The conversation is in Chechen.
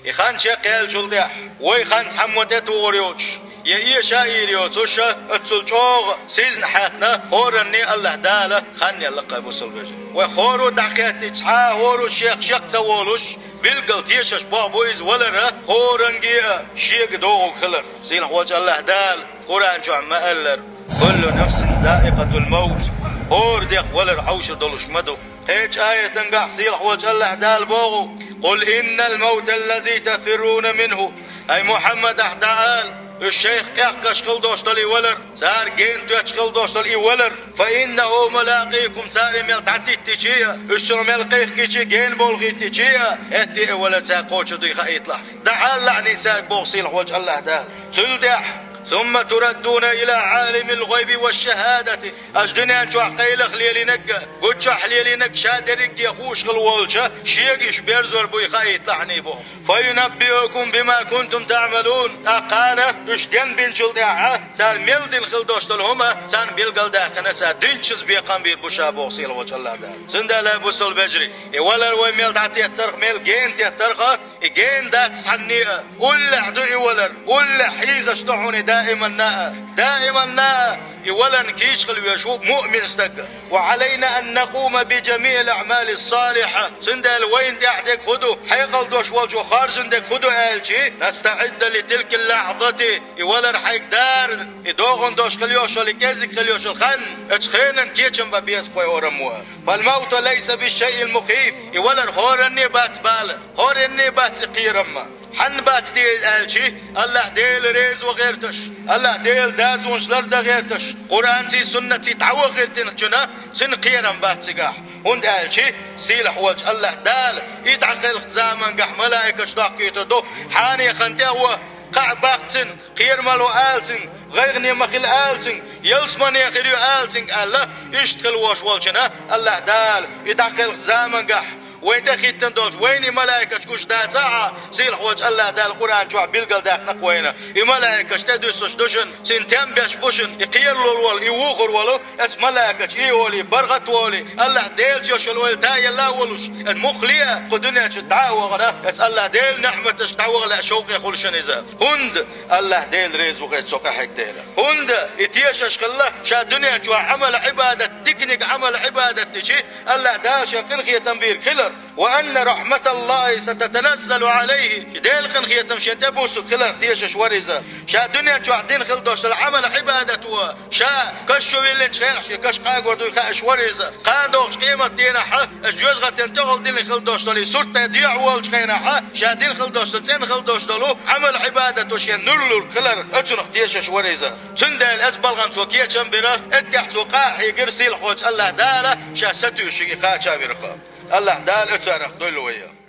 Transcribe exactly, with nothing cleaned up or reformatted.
И хан чекхъяьллачул тӀехьа, вай хан цхьаммо тӀетухур йоцуш, я эша а йийр йоцуш, оццул чӀогӀа сизна хьаькхна, хӀоранне АллахӀ Дала хан елла кхай бусалба вежарий. Вай хӀоро дӀакхеттича, цхьа а хӀоро шех шек ца волуш, билггал тешаш бохь бу иза валар, хӀоранге а шега догӀуг хилар. Сийлахь волчу АллахӀ Дала Къуръан чохь ма-аллара: «Куллу нафсин заикъатул маут». ХӀора декъа валар хьовсур долуш ма ду. Кхечу аятангахь сийлахь волчу АллахӀ Дала боху: «Къул иннал маута аллази тафирруна минху». Ай Мухьаммад, ахь дӀаала, уьш шайх къехкаш хила долуш долу и валар, цара гена тоьттуш хила долуш долу и валар, фа иннаху мулакъикум, цара и мел дӀатиттича а, уьш цунах мел кхайкхича а, гена бовла хӀиттича а, хӀетте а и валар цара кхочур дуй хаийталахь. ДӀаала лаьӀний цаьрга боху сийлахь волчу АллахӀ Дала. Цул тӀаьхьа, сумма тураддуна ила Ӏалимил гӀайби ва шахадати. Аша дуьнен чохь къайлаха лелийнарг а, гуччохь лелийнарг а ша дерриге хууш хила волчу, шега уьш берзор буй хаийта лаьӀний боху. Фа юнаббиукум бима кунтум таъмалун. ТӀаккха кхана уьш денбинчул тӀаьхьа, цара мел дина хила долуш долу хӀума, царна билгалдаьккхина, цара динчуьнца бекхам бийр бу ша боху сийлахь волчу АллахӀ Дала. Цундела, бусалба вежарий, и валар вай мел дӀатеттарх, мел гена теттарх, и гена дац цхьанне а. Уллехь ду и валар, уллехь хьийзаш ду хьуна и даиманна а. Даиманна а и валарна кийча хила везаш ву муъмин стаг. Ва Ӏалайна ан накъума би жамиъил аъмали ссалихьа. Цундела вайна тӀехь дерг хӀун ду, хьекъал долуш волчо харжина дерг хӀун ду аьлча, настаӀидда ли тилкал лахьзати, и валар хьайга дара, и догӀун долуш хила йолуш йолу, и кӀезиг хила йолуш йолу хан, оцу хенан кечам бан беза кхойур ма ву. Фал мауту лайса би шайъил мухиф. И валар хӀоранне бац бала, хӀоранне бац и кхерам. Хьанна бац те аьлча, АллахӀ Дела реза ван гӀерташ, АллахӀ Дела дазонаш лардан гӀерташ, Къуръанций, суннатций дӀаван гӀиртинчунна, цуьнан кхерам бац цигахь. ХӀунда аьлча сийлахь волчу АллахӀ Дала и дӀакхелхачу замангахь малайкаш дохкуьйтур ду, хьенехан тӀе а ван, кхаъ баккха цуьнан, кхерамало ала цуьнга, гӀайгӀане ма хила ала цуьнга, ялсамане хир ю ала цуьнга аьлла, иштта хила волуш волчунна АллахӀ Дала и дӀакхелхачу замангахь вайн тӀе хӀиттина долчу вайна и малайкаш гуш дацахь а, сийлахь волчу АллахӀ Дала Къуръан чохь билгалдаьккхина-кх вайна. И малайкаш тӀедуьссуш ду шуна, цуьнан тем беш бу шуна, и кхералур волу, и вухур волу, оцу малайкаша и олий, паргӀат волий, АллахӀ Делаца йолуш йолу ойла тӀаелла а волуш, оцу муххале а кху дуьнен чу дӀа а вахана, оцу АллахӀ Делан ниӀматашка дӀаваха лаьа шовкъе хуьлу шуна иза. ХӀунда АллахӀ Дела реза ву-кх иза цо къахьегна дела. ХӀунда и тешаш хилла, ша дуьнен чохь Ӏамал-Ӏибадат, диканиг Ӏамал-Ӏибадат дичи, АллахӀ Дала шен къинхетам бийриг хилар. Ва анна рахьматаллахӀи сататаназзалу Ӏалайхи. Делан къинхетам шен тӀе буссург хиларх тешаш вара иза. Ша дуьнен чохь дина хила долуш долу Ӏамал-Ӏибадат ву, ша каш чу виллинчу хенахь шен каш къагор дуй хаьаш вара иза. Кхана догӀучу къематдийнахь а, оцу жоьжахатин тӀехула дина хила долуш долу и сурт тӀе доьӀуш волчу хенахь а, ша дина хила долуш долу, цӀена хила долуш долу Ӏамал-Ӏибадат ву шен нур лург хиларх оцунах тешаш вара иза. Цундела оцу балхана цо кечам бира, эттехь цо къа а хьийгира сийлахь волчу АллахӀ Дала ша сатуьйсуш и кхача виркха. АллахӀ Дала оцарах дойла вай.